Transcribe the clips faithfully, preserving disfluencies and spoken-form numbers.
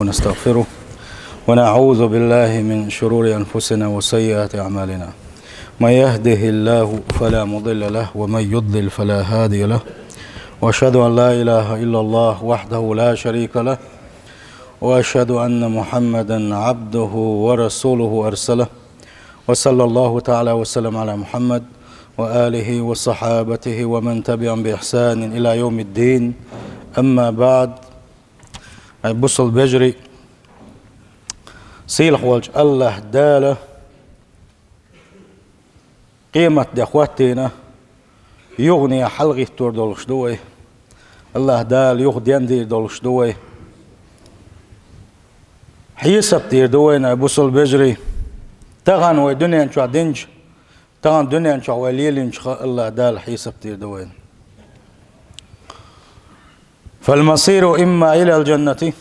ونستغفره، ونعوذ بالله من شرور أنفسنا وسيئات أعمالنا. من يهده الله فلا مضل له، ومن يضلل فلا هادي له. وأشهد أن لا إله إلا الله وحده لا شريك له، وأشهد أن محمدا عبده ورسوله أرسله، وصلى الله تعالى وسلم على محمد وآله وصحابته ومن تبعهم بإحسان إلى يوم الدين. أما بعد. Ай, бусалба вежарий, сийлахь волчу АллахӀ Дала къематде хӀоттийна, юхане хьалагӀиттор долуш ду вай. АллахӀ Дала юха дендийр долуш ду вай. Хьесап дийр ду вайна, ай, бусалба вежарий. Тахана вай дуьнен чохь динчу, тахана дуьнен чохь вай лелийначух АллахӀ Дала хьесап дийр ду вайна. فالمصير إما إلى الجنة.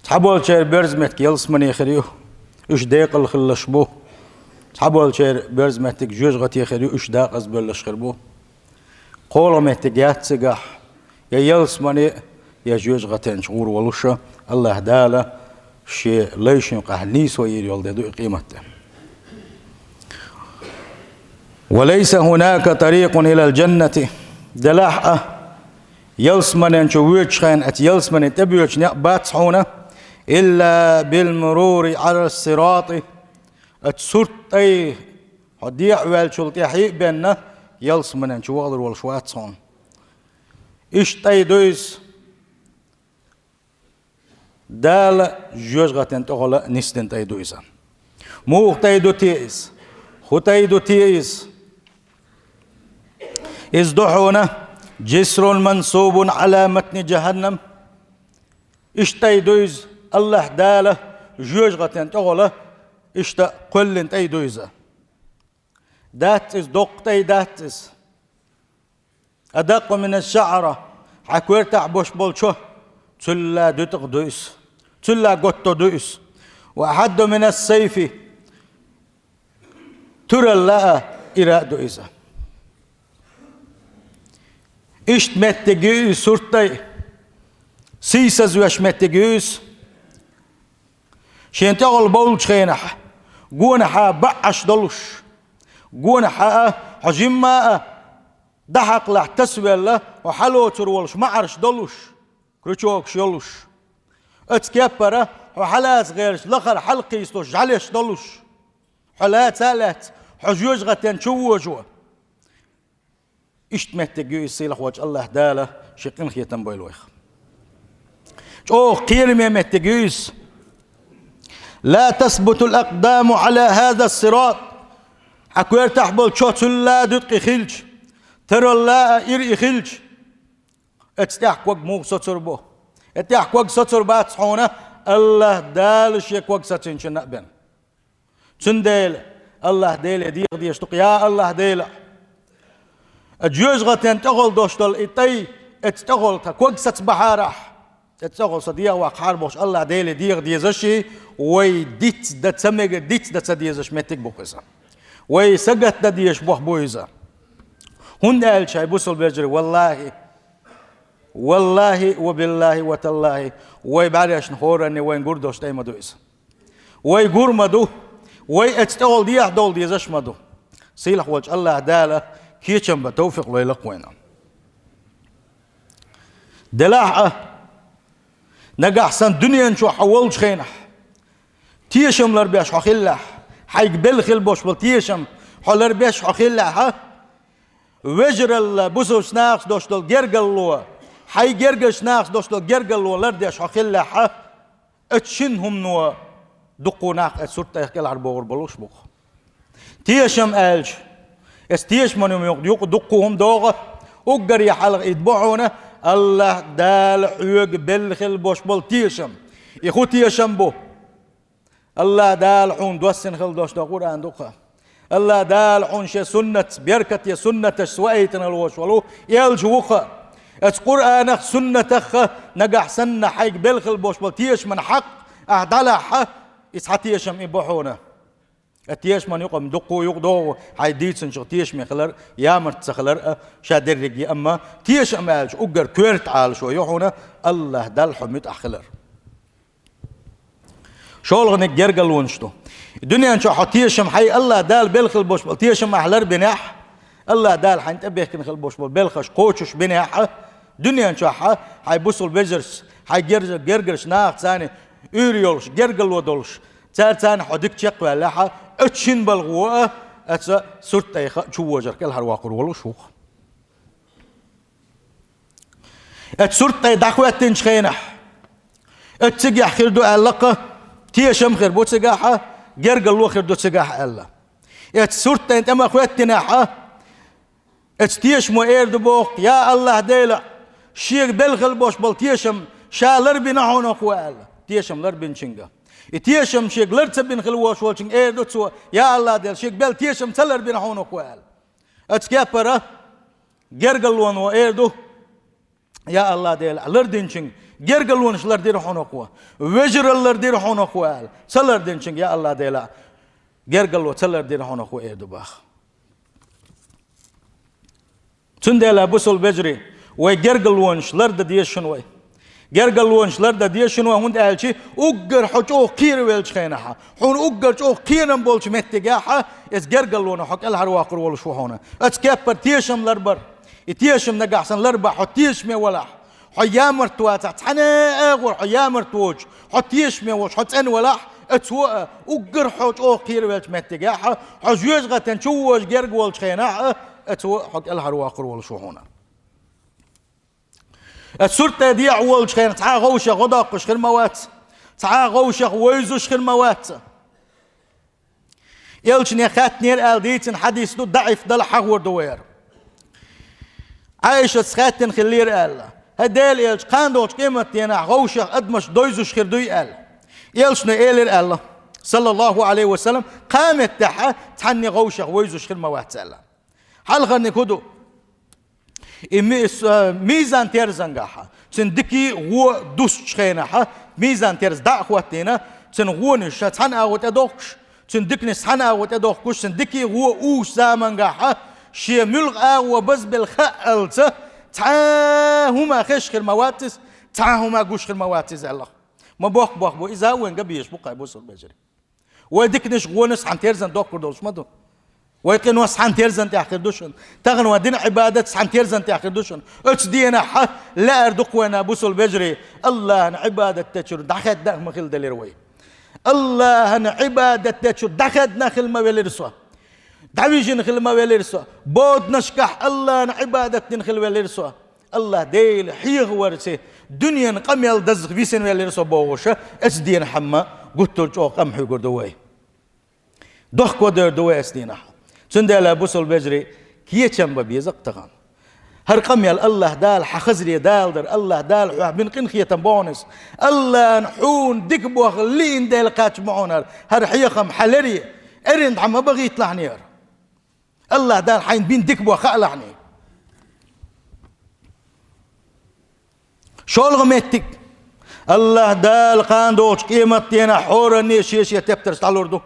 Цхьаболчеран берза меттиг ялсамане хир ю, уьш декъала хилалаш бу. Цхьаболчеран берза меттиг жоьжахате хир ю, уьш декъазбевллаш хир бу. КхоалгӀа меттиг яц цигахь, я ялсамане, я жоьжахатин чу гӀур волуш, АллахӀ Дала Шен лайшна юкъахь нийсо йийр йолу де ду и къематде. وليس هناك طريق إلى الجنة. Делахь а, ялсаманен чу воьдучу хенахь, оцу ялсамане тӀебоьдуш некъ бац хьуна, إلا بالمرور على الصراط. Оцу сурт тӀе хьо дехьаваьллачул тӀаьхьа а бен, ялсаманен чу вахалур волуш вац хьуна. Иштта тӀе ду иза. Дала жоьжахатин тӀехула нисдина тӀе ду иза. Муха тӀе ду те иза? ХӀун тӀе ду те иза? Иза ду хьуна: جسر منصوب على متن جهنم. Иштта тӀе ду иза, АллахӀ Дала жоьжахатин тӀехула иштта кхоьллина тӀе ду иза. Дац иза, доккха тӀе дац иза. أدق من الشعرة, хьан коьртахь болуш болу чо, цул а дуьтӀах ду иза, цул а готто ду иза. وأحد من السيف, туралла а, ира а ду иза. Иштта меттиг ю иза сурт тӀе, сийсазвеш меттиг ю иза. Шен тӀехула бовлучу хенахь, гонахьа баьӀаш долуш, гонахьа а, хьо жимма а, дӀахьакхалахь тасавелла, хьо хьалоцур волуш маӀарш долуш, крючокаш йолуш. Оцу кеппара хьо хьалаца гӀерташ лахара хьалакхийсалуш жӀаьлеш долуш. Хьо лаца а лаьцна, хьо жоьжахатин чу вожо. Иштта меттиг ю иза, сийлахь волчу АллахӀ Дала Шен къинхетам бойла вайх. ЧӀогӀа кхераме меттиг ю иза. لا تثبت الأقدام على هذا الصراط. Хьан коьртахь болу чо цул а дуьтӀа и хилча, туралла а, ира и хилча, оцу тӀехь ког муха соцур бу? И тӀехь ког соцур бац хьуна, АллахӀ Дала Шен ког сацийначунна а бен. Цундела АллахӀ Деле деха дезаш ду-кх: я АллахӀ Дела, а жоьжахатин тӀехула долуш долу и тӀе, оцу тӀехула тхан ког саца бахьарахь, оцу тӀехула со деха ваккхахьара бохуш, АллахӀ Деле деха дезаш, и вай дицдан ца мега, дицдан ца дезаш меттиг бу-кх иза. Вай сагатдан дезаш боху бу иза. ХӀунда аьлча, хӀай бусалба вежарий, валлахӀи, валлахӀи, ва биллахӀи, ва таллахӀи, вай бӀаьргашна хӀоранна вайна гур долуш тӀе ма ду иза. Вай гур ма ду, вай оцу тӀехула дехьадовла дезаш ма ду. Сийлахь волчу АллахӀ Дала кечам бан товфикъ лойла-кх вайна. Делахь а, нагахь санна дуьнен чохь хьо волчу хенахь, тешам ларбеш хьо хиллехь, хьайга белла хила болуш болу тешам хьо ларбеш хьо хиллехь, вежаралла, бусалбачу нахаца долуш долу гергарло, хьайн гергарчу нахаца долуш долу гергарло лардеш хьо хиллехь, оцу шина хӀумано дуккха нах оцу сурт тӀех кӀелхьарбохур болуш бу-кх. Тешам аьлча, оцу тешаман юкъа дуккха хӀума догӀу, уггаре хьалха и бу хьуна АллахӀ Дала хьоьга белла хила болуш болу тешам. И хӀун тешам бу? АллахӀ Дала хьуна доссина хила долуш долу Къуръан ду-кх. АллахӀ Дала хьуна Шен суннатца, беркате суннаташца ваийтина хила волуш волу элча ву-кх. Оцу Къуръанах, суннатах нагахь санна хьайга белла хила болуш болу тешаман хьакъ ахь дӀалахь, и цхьа тешам и бу хьуна. Оцу тешаман юкъа-м дуккха юкъа догӀу хьайн дийцинчух тешаме хилар, ямарта ца хилар а, ша дерриге, амма тешам аьлча уггар коьрта Ӏалашо ю хьуна АллахӀ Далла хьо муьтӀахь хилар. ШолгӀаниг гергарлонаш ду. Дуьнен чохь хьо тешам хьай АллахӀ Дала белла хила болуш болу тешам ахь ларбинехь, АллахӀ Дала хьайна тӀебехкина хила болуш болу белхаш кхочуш бинехь, дуьнен чохь хьайн бусул вежаршца, хьайн герз-, гергарчу нахаца царна уьйр йолуш, гергарло долуш, цара царна хьо дика чекхваьллехь, оцу шина балхо а, оцу сурт тӀе хаа чу вожарх кӀелхьарвоккхур волуш ву-кх. Оцу сурт тӀе дӀахӀоьттинчу хенахь, оцу цигахь хир ду аьлла-кх, тешам хир бу цигахь, гергарло хир ду цигахь аьлла. Оцу сурт тӀе тӀе ма хӀоьттинехь, оцу тешамо эр ду боху: «Я АллахӀ Дела, шега белла хила болуш болу тешам ша ларбина хьуна-кх ву», аьлла, тешам ларбинчуьнга. И тешам шега лар ца бина хила волуш волчуьнга эр ду цо: «Я АллахӀ Дела, шега белла тешам ца ларбина хьуна-кх ву», аьлла. Оцу кепара гергарлоно эр ду: «Я АллахӀ Дела, лардинчуьнга гергарлонаш лардира хьуна-кх ву, вежаралла лардира хьуна-кх ву», аьлла. Ца лардинчуьнга: «Я АллахӀ Дела, гергарло ца лардира хьуна-кх ву», эр ду боху. Цундела, бусул вежарий, вай гергарлонаш лардан деза шуна вай. Гергарлонаш лардан деза шуна вай, хӀунда аьлча уггар хьо чӀогӀа кхеравеллачу хенахь, хьуна уггар чӀогӀа кхерам болчу меттигехь, иза гергарлонах хьо кӀелхьарвоккхур волуш ву хьуна. Оцу кеппара тешам ларбар. И тешам нагахь санна ларбахь, хьо тешаме валахь, хьо ямарта вацахь, цхьана а агӀор хьо ямарта воцуш, хьо тешаме волуш, хьо цӀена валахь, оцо а уггар хьо чӀогӀа кхеравеллачу меттигехь, хьо жоьжахатин чу вожа герга волчу хенахь а, оцо а хьо кӀелхьарвоккхур волуш ву хьуна. Оцу сурт тӀе дехьа волчу хенахь цхьа а вовшах гӀо доккхуш хир ма вац, цхьа а вовшах вевзаш хир ма вац. Элчане хаьттинера аьлла дийцина хьадис ду, даӀиф дала хьахор ду вай хӀара. Ӏайшас хаьттина хиллера аьлла: «ХӀай Делан Элча, кхана долчу къематденахь вовшах адамаш девзаш хир дуй?» аьлла. Элчано элира аьлла, саллаллахӀу Ӏалайхи ва саллам: «Кхаметтехь цхьанне вовшах вевзаш хир ма вац», аьлла. Хьалхарниг хӀун ду? И ми-, с-, а, мизан-терзангахь, цуьнан дикий, вон дуссучу хенахь, мизан-терз дӀа а хӀоттийна, цуьнан вонаш цхьана агӀор тӀедохкуш, цуьнан диканаш цхьана агӀор тӀедохкуш, цуьнан дикий, вон уьш замангахь, шен муьлха агӀо базбелла хаалца, цхьа а хӀума хезаш хир ма вац иза, цхьа а хӀума гуш хир ма вац иза аьлла. Ма боккха бохам бу, иза а вайна ган безаш бу-кх, хӀай бусул вежарий. Вай диканаш, вонаш цхьана терзан дохкур долуш ма ду. Вай къинош цхьана терзан тӀехь хир ду шуна. Тахана вай дина Ӏибадат цхьана терзан тӀехь хир ду шуна. Оцу денахь лаьара ду-кх вайна, бусул вежарий, АллахӀан Ӏибадат дечуьра дӀахаьдда а ма хила делира вай. АллахӀан Ӏибадат дечуьра дӀахаьдна хила ма велира со. ДӀавижина хила ма велира со. Боданашкахь АллахӀан Ӏибадат дина хила велира со. АллахӀ Дела хьехаварца дуьненан къамел дазза висина велира со бохуш, оцу денахь-м гуттар а чӀогӀа къам хьоьгур ду вай. Дохко дер ду вай оцу денахь. Цундела, бусул вежарий, кечам бан беза-кх тахана. ХӀара къамел АллахӀ Дала хьан хазаре далар, АллахӀ Дала хьох бина къинхетам бу хьуна иза. АллахӀан хьуна дика бохам лиъна дела кхаьчна ма хьуна хӀара, хӀара хьехам хьан лерре, эрна дӀа ма бахийталахь хӀара. АллахӀ Дала хьайна бина дика бохам хаалахь хӀара. ШолгӀа меттиг. АллахӀ Дала кхана долчу къематденахь хӀоранне а шен-шен тептарш дӀалур ду.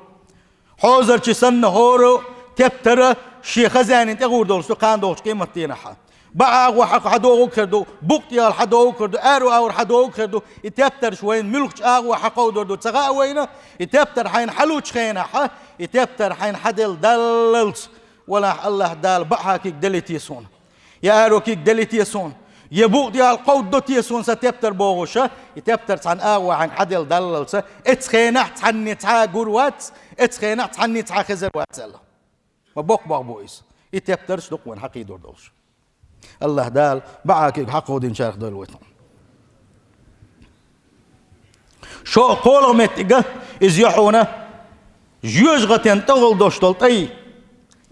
Хьозарчий санна хӀора тептар шен хазаьнина тӀе гӀур долуш ду кхана долчу къематденахь. БӀе агӀо хьа-, хьадогӀург хир ду, букъ тӀехула хьадогӀург хир ду, аьрру агӀор хьадогӀург хир ду. И тептарш вайна муьлххачу агӀо хьакховдор ду ца хаьа вайна, и тептар хьайна хьалучу хенахь, и тептар хьайна хьаделла даллалц, валлахӀ, АллахӀ Дала бӀаьхьа куьг делла те суна. Я аьрру куьг делла те суна. Я букъ тӀехула кховдадо те суна сан тептар бохуш, и тептар цхьана агӀо хьайна хьаделла даллалц, оцу хенахь цхьанне цхьа а гур вац, оцу хенахь цхьанне цхьа а хезар вац аьлла. Ма боккха бохам бу иза. И тептарш ду-кх вайна хьакхийдор долуш. АллахӀ Дала бӀаьхьа куьг хьакховдийначарах дойла вай тхо. ШолгӀа, кхоалгӀа меттиг а иза ю хьуна, жоьжахатин тӀехула долуш долу тӀай.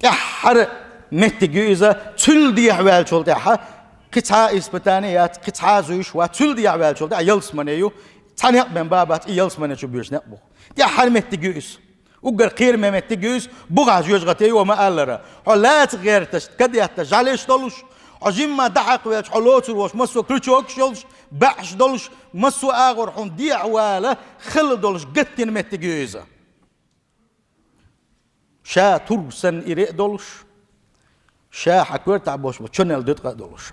ТӀаьххьара меттиг ю иза, цуьнна дехьаваьллачул тӀаьхьа кхин цхьа а испытание яц, кхин цхьа а зуьйш вац, цуьнна дехьаваьллачул тӀаьхьа ялсамане ю, цхьа некъ бен бан бац, и ялсамане чу боьдуш некъ бу. ТӀаьххьара меттиг ю иза. Уггар кхераме меттиг ю иза, бухахь жоьжахате ю ма-аллара. Хьо лаца гӀерташ, кадетта, жӀаьлеш долуш, хьо жимма дӀахьакхавелча, хьо лоцур волуш массо а крючокаш йолуш, баьӀаш долуш, массо а агӀор хьуна дехьавала хала долуш геттина меттиг ю иза. Ша тург санна ире а долуш, ша хьан коьртахь болуш бу чонел дуьткъа а долуш.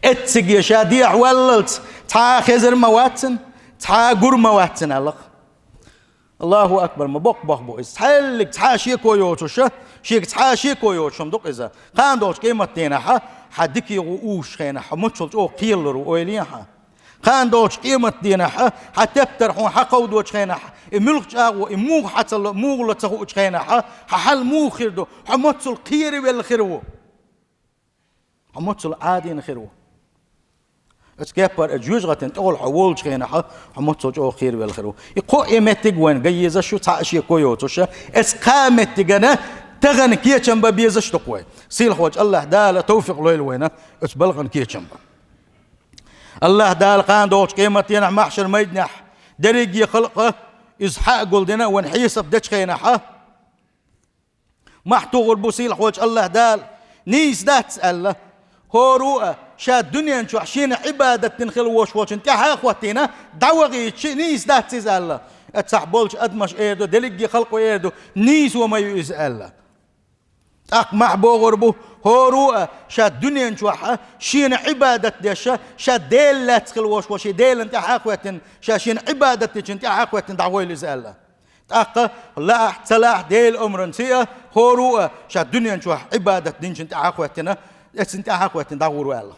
Эцциге ша дехьаваллалц цхьа а хезар ма вац цунна, Цхьа гур ма вац цунах. Аллаху акбар, ма боккха бохам бу иза. Цхьаьллиг цхьа шеко йоцуша, шега цхьа шеко йоцуш хӀума ду-кх иза. Кхана долчу къематдийнахьа хьан дикий гӀу увсучу хенахь, хьо маццул чӀогӀа кхералур ву, ойла е хьан. Кхана долчу къематдийнахьа хьан тептар хьуна хьакховдочу хенахь, и муьлхха чӀагӀо, и муха хьа ца ло, муха ло ца хуучу хенахьа, хьан хьал муха хир ду, хьо маццул кхеравелла хир ву. Хьо маццул Ӏадийна хир ву. Оцу кеппара оцу жоьжахатин тӀехула хьо волчу хенахьа, хьо маццул чӀогӀа кхеравелла хир ву. И кхо а меттиг вайна ган езаш ю, цхьа а шеко йоцуша, оцу кхаа меттигана тахана кечам бан безаш ду-кх вай. Сийлахьволчу Аллахь Дала тавфикъ лойла вайна оцу балхана кечам бан. Аллахь Дала кхана долчу къематдийнахь, маьхьшар майданехь, дерриге халкъа иза хьа а гулдина, вайна хьесап дечу хенахьа, мохь тухур бу сийлахьволчу Аллахь Дала, нийса дац аьлла. ХӀора а ша дуьнен чохь шена Ӏибадат дина хила волуш волчун тӀаьхьа а хӀоттийна, дӀавахийтича, нийса дац иза аьлла. Цхьаъ болчу адамаш эр ду, дерриге халкъо эр ду, нийсо ма ю иза аьлла. ТӀаккха мохь богӀур бу, хӀора а ша дуьнен чохь а шена Ӏибадат деш, ша Дела лаьцна хила волуш волчу Делан тӀаьхьа а хӀоьттина, ша шена Ӏибадат дечун тӀаьхьа а хӀоьттина дӀагӀойла иза аьлла. ТӀаккха лаахь, ца лаахь Делан омранца а, хӀора а ша дуьнен чохь Ӏибадат динчун тӀаьхьа а хӀоьттина, эцна тӀаьхьа а хӀоьттина дӀагӀур ву аьлла.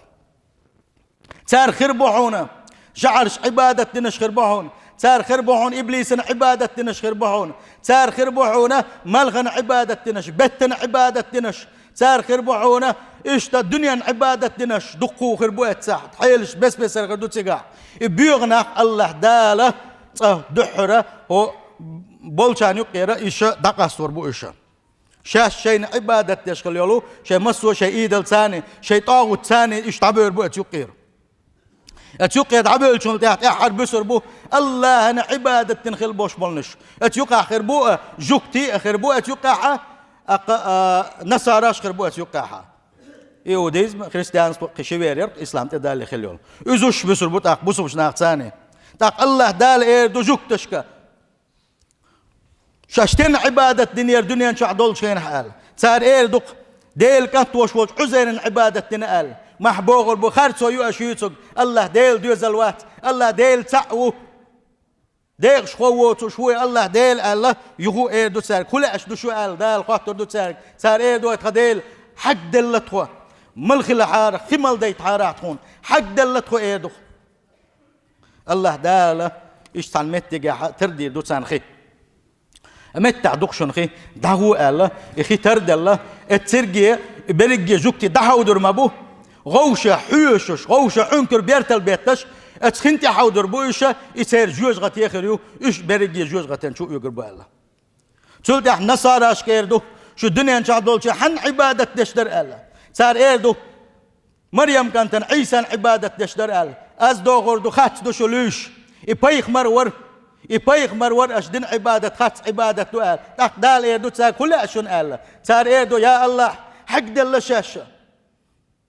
Цара хир бу хьуна, жӀараш Ӏибадат динаш хир бу хьуна, цара хир бу хьуна иблисана Ӏибадат динаш хир бу хьуна, цара хир бу хьуна малхана Ӏибадат динаш, беттана Ӏибадат динаш, цара хир бу хьуна иштта дуьненна Ӏибадат динаш, дуккха хир бу эццахь, хьелаш бес-бесара хир ду цигахь. И боьха нах Аллахь Дала цкъа дуьххьара хӀо болчарна юккъера иша дӀакъастор бу иша. Шаьш шайна Ӏибадат деш хила йолу, шайн массо а шайн идалцани, шайн тӀагӀутцани иша дӀабевр бу эцу юккъера. Эцу юккъе дӀабевллачул тӀаьхьа тӀаьххьара буьсур бу Аллахьана Ӏибадат дина хила болуш болнуш. Эцу юккъехь хир бу а, жуьгтий а хир бу эцу юккъехьа, а, а, насараш хир бу эцу юккъехьа. Иудизм, христианство кхин ши вер яра, ислам тӀедалле хила йолу. Уьш буьсур бу тӀаккха бусулба нахацани. ТӀаккха Аллахь Дала эр ду жуьгташка: «Ша стенна Ӏибадат динера дуьнен чохь долчу хенахь?» – аьлла. Цара эр ду-кх: «Делан кӀант волуш волчу Ӏузайран Ӏибадат дина», – аьлла. Мохь богӀур бу: «Харцо ю аша юьйцург, Аллахь Дела доьзал вац, Аллахь Дела цхьаъ ву. Декъашхо воцуш ву Аллахь Дела», – аьлла, юха эр ду цаьрга: «ХӀун лаьаш ду шу?» – аьлла, Дала хоттур ду цаьрга. Цара эр ду: «Тхан Дела, хьагделла тхо, мала хилахьара, хи мала дайтахьара тхуна, хьагделла тхо», – эр ду-кх. Аллахь Дала иштта цхьана меттигехь тардийр ду царна хи. Меттахь ду-кх шуна хи, дӀагӀо аьлла, и хи тарделла, эцу церге, и берриге жуьгти дӀахьовдур ма бу. ГӀовша хьоьшуш, гӀовша Ӏункар бертал бетташ, эцу хин тӀе хьовдур бу уьш, и церан жоьжахате хир ю, уьш берриге жоьжахатен чу оьгур бу аьлла. Цул тӀаьхьа насарашка эр ду: «Шу дуьнен чохь долчу хьанна Ӏибадат деш дара?» – аьлла. Цара эр ду: «Марьям кӀантана Ӏийсан Ӏибадат деш дара», – аьлла. Аз дохур ду, хац ду шу луьйш. И пайхамар вара. И пайхамар вара, аша дина Ӏибадат хац Ӏибадат ду аьлла. ТӀаккха Дала эр ду цаьрга: «ХӀун лаьа шуна?» – аьлла. Цара эр ду: «Я Аллахь, хьагделла шаьш.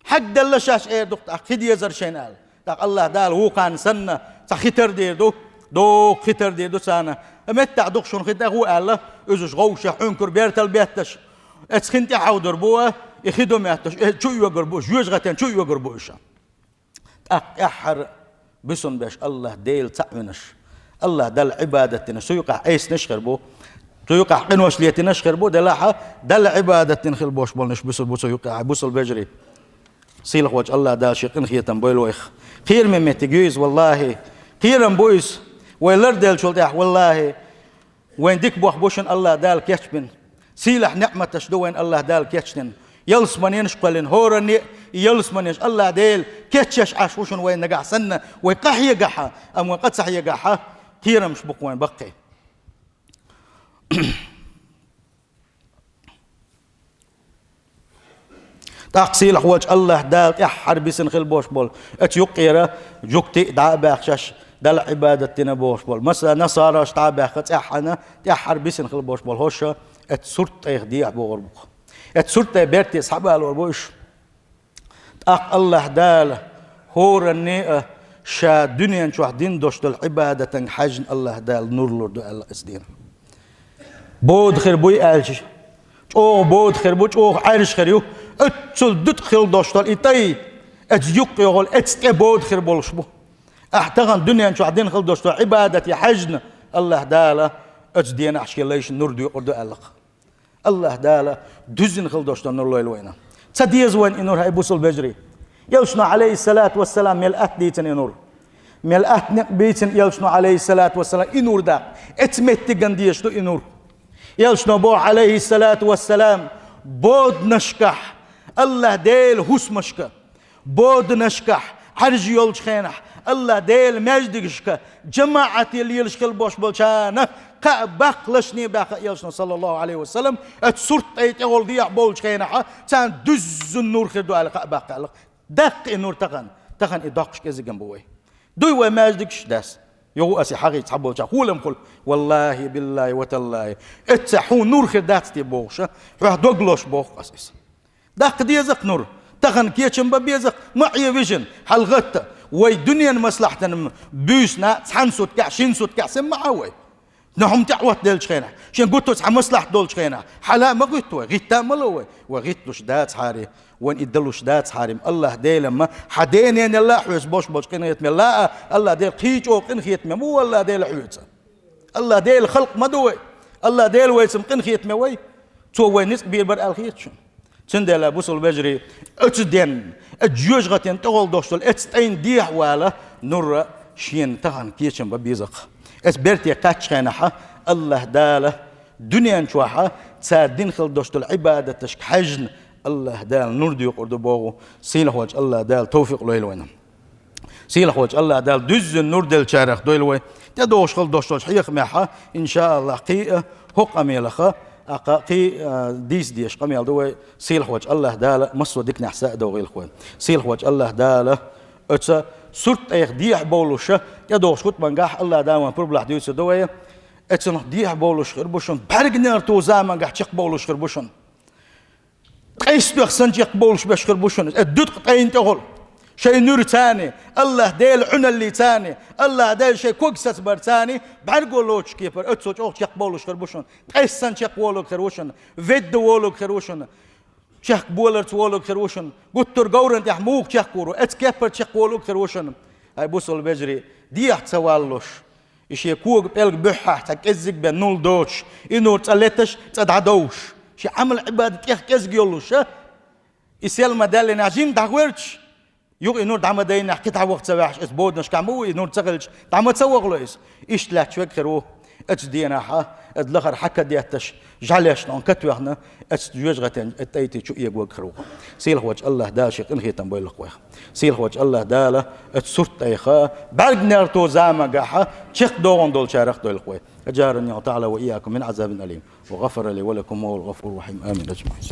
Хьагделла шаьш», – эр ду-кх тӀаккха, «хи дезара шайна», – аьлла. ТӀаккха Аллахь Дала вукхарна санна, цхьа хи тардийр ду, доккха хи тардийр ду царна. «Меттахь ду-кх шуна хи, тӀе гӀо», – аьлла, уьш гӀовша Ӏункар бертал бетташ. Эцу хин тӀе хьовдур бу, и хи ду моьттуш, э, чу оьгур бу, жоьжахатен чу оьгур бу уьш. ТӀаккха тӀаьххьара буьсун беш Аллахь Дела цхьаъ винаш, Аллахь Далла Ӏибадат динаш, цу юкъахь Ӏеснаш хир бу, цу юкъахь къинош летинаш хир бу, делахьа Далла Ӏибадат дина хила болуш болнуш буьсур бу цу юкъахь, бусул бежарий. Сийлахь волчу Аллахь Дала шен къинхетам бойла вайх. Кхераме меттиг ю иза, валлахӀи. Кхерам бу иза. Вай ларделлачул тӀаьхьа, валлахӀи, вайн дика бохам бу шуна Аллахь Дала кечбина. Сийлахь неӀматаш ду вайна Аллахь Дала кечдина. Ялсаманенаш кхоьллина, хӀоранне а ялсаманенаш Аллахь Дела кечъеш Ӏаш ву шуна вайна нагахь санна, вай къахьегахьа, амма вай къа ца хьегахьа, кхерамаш бу-кх вайн баккхий. ТӀаккха сийлахь волчу Аллахь Дала тӀаьххьара бисина хила болуш болу, оцу юккъера жуьгти а дӀа а баьхкича, Далла Ӏибадат дина бохуш болу. Масала, насараш дӀа а баьхка цӀеххьана, тӀаьххьара бисина хила болуш болу хӀорш, оцу сурт тӀайх дехьа богӀур бу-кх. Оцу сурт тӀе берте схьабалор бу уьш. ТӀаккха Аллахь Дала хӀоранне а ша дуьнен чохь дина долуш долу Ӏибадатан хьаьжна Аллахь Дала нур лур ду аьлла оцу дийнахь. Бода хир буй аьлча, чӀогӀа бода хир бу, чӀогӀа Ӏаьржа хир ю, оццул дутӀа хила долуш долу и тӀай, оцу юккъе йолу, оцу тӀе бода хир болуш бу. Ахь тахан дуьнен чохь дина хила долуш долу Ӏибадат я хьаьжна, АллахӀ Дала оцу денахь шен лайшна нур доькъур ду аьлла-кх. АллахӀ Дала дуьззина хила долуш долу нур лойла вайна. Ца деза вайна и нур, хӀай бусалба вежарий? Элчано, Ӏалайхиссалату вассалам, мел атта дийцина и нур. Мел атта некъ бийцина Элчано, Ӏалайхиссалату вассалам, и нур даккха. Эцу меттиган дезаш ду и нур. Элчано боху, Ӏалайхиссалату вассалам, боданашкахь, АллахӀ Делан хӀусамашка, боданашкахь, Ӏаьржа йолчу хенахь, АллахӀ Делан маьждигашка жамаӀате лелаш хила болуш болчарна кхаъ баккха лашне баьхна Элчано, саллаллаху Ӏалайхи ва саллам, оцу сурт тӀай тӀехула дехьа бовлучу хенахь, царна дуьззина нур хир ду аьлла кхаъ баккха аьлла. Даккха и нур тахана, тахана и доккхуш кӀезиган бу вай. Дуй вай маьждигаш? Дац. Юха аса хьагӀий цхьаболчохь хӀума хуьлу. Валлахи, биллахи, ва таллахи, эцца хьуна нур хир дац те бохуша, хьоьх дог лозуш боху аса иза. Даккха деза-кх нур. Тахана кечам бан беза-кх, ма Ӏе вижина, хьалагӀатта. Вай дуьненан маслахьатана буьйсана цхьана суткехь, шина суткехь сема ма Ӏа вай. Нохьа тӀехӀоттаделлачу хенахь, шен гуттар а цхьа маслахьат долчу хенахь, хьала а ма гӀуьтту вай, гӀитта а ма ло вай. Вай гӀитталуш дацахьара, вайн и далуш дацахьара, АллахӀ Дела ма хьан дененал а хьоьца болуш болчу къинхетамел а, АллахӀ Дела кхин чӀогӀа къинхетаме ма ву АллахӀ Дела хьоьца. АллахӀ Дела халкъ ма ду вай. АллахӀ Дела вайца-м къинхетаме вай. Цо вай ницкъ бийр бара аьлла хета шуна. Цундела, бусалба вежарий, оцу денна, оцу жоьжахатин тӀехула долуш долу эцу тӀайна дехьа вала нур шена тахана кечам бан беза-кх. Эцу берте кхаьччу хенахь, АллахӀ Дала дуьнен чохь цара дина хила долуш долу Ӏибадаташка хьаьжна, АллахӀ Дала нур доькъур ду боху, сийлахьволчу АллахӀ Дала тавфикъ лойла вайна. Сийлахьволчу АллахӀ Дала дуьззина нур деллачарах дойла вай. ТӀедогӀуш хила долуш долчу хьехамехь, иншааллахӀ, кхин а хӀокху къамелах, а, кхин а дийца дезаш къамел ду вай. Сийлахьволчу АллахӀ Дала массо а диканехь са а догӀийла вай. Сийлахьволчу АллахӀ Дала оцу сурт тӀех дехьа бовлуша, тӀедогӀуш хутбангахь АллахӀ Дала вайн пурбалахь дуьйцур ду вай. Оцунах дехьа бовлуш хир бу шуна, бӀаьрганегӀар тоьхначу замангахь чекхбовлуш хир бу шуна. Ткъе исс тоьхна санна чекхбовлуш беш хир бу шуна, э, дуткъа тӀайна тӀехула. Шайн нуьрцани, АллахӀ Делан Ӏуьналлицани, АллахӀ Делан шайн ког сацабарцани, бӀаьрго лоцуш кепара, оццул чӀогӀа чекхбовлуш хир бу шуна. Ткъе исс санна чекхволург хир ву шуна, ведда волург хир ву шуна, чехка боларца волург хир ву шуна, гуттар говран тӀехь муха чекхвур ву, оцу кепара чекхволург хир ву шуна. Ай, бусалба вежарий, дехьа ца валлуш, и шен кога пӀелг буьххьехь цхьа кӀеззиг бен нулла доцуш, и нур цкъа леташ, цкъа дӀадовш. Шен Ӏамал-Ӏибадат тӀех кӀезиг йоллуш, а? И сел ма даьллинехь жимма дӀагӀоьрташ. Юха и нур дӀа ма дайнехь, кхин дӀа ваха ца ваьхьаш, иза боданашкахь ма ву, и нур ца хилча, дӀа ма ца вахало иза. Иштта лаьтташ верг хир ву. Оцу денахь, оцу лахара хьакадетташ, жӀаьлешна он катоьхна, оцу жоьжахатин тӀайтӀе чу эгорг хир ву. Сийлахьволчу АллахӀ Дала шен къинхетам бойла-кх вайх. Сийлахьволчу АллахӀ Дала оцу сурт тӀех бӀаьрганегӀар тоьхначу замангахь чекхдогӀун долчарах дойла-кх вай. أجارني الله تعالى وإياكم من عذاب أليم، وغفر لي ولكم، وهو الغفور الرحيم. آمين أجمعين.